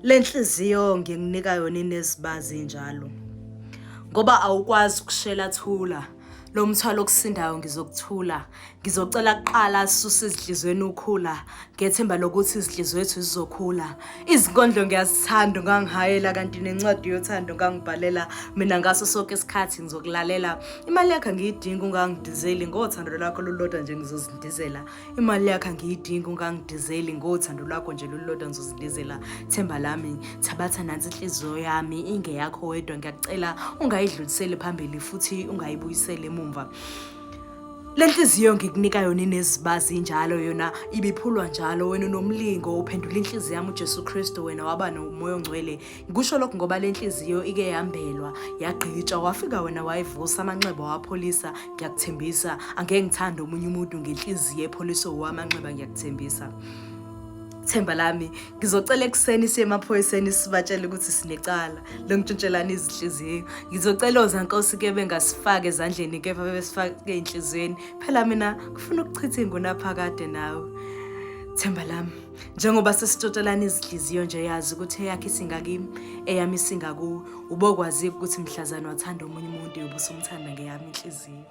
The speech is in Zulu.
Le nhliziyo ngikunika yona inezibazi njalo. Ngoba awukwazi ukushela thula. Lo mthwalo okusindayo ngizokuthula. Ngizocela kuqala sisuse ezinhlizweni ukhula. Ngethemba lokuthi izinhliziyo zethu zizokhula. Izinkondlo ngiyazithanda ungangihayela kanti nencwadi yothando ungangibhalela. Mina ngaso sonke isikhathi ngizokulalela. Imali yakho angiyidingi ungangidizeli ngothando lwakho lulodwa nje ngizozindizela. Imali yakho angiyidingi ungangidizeli ngothando lwakho nje lulodwa ngizozindizela. Themba lami thabatha nansi inhliziyo yami ingeyakho wedwa ngiyakucela ungayidluliseli phambili futhi ungayibuyiseli emumva. Le nhliziyo ngikunika yona inezibazi injalo yona ibiphulwa njalo wena unomlingo uphendula inhliziyo yami uJesu Kristu wena waba nomoya ongcwele. Ngikusho lokhu ngoba le nhliziyo ike yambelwa yagqitshwa wafika wena wayivusa amanxeba wapholisa ngiyakuthembisa angeke ngithande omunye umuntu ngenhliziyo epholiswe wamanxeba ngiyakuthembisa. Themba lami ngizocela ekuseni siye emaphoyiseni sibatshele ukuthi sinecala lokuntshontshelana izinhliziyo. Ngizocela ozankosi ke bengasifaki ezandleni kepha bebesifake ey'nhliziyweni. Phela mina ngifuna ukuchitha ingunaphakade nawe. Themba lami njengoba sesitshontshelana izinhliziyo nje yazi ukuthi eyakho isingakimi eyami isingakuwe. Ubokwazi ukuthi mhlazane wathanda omunye umuntu uyobe usumthanda ngeyami inhliziyo.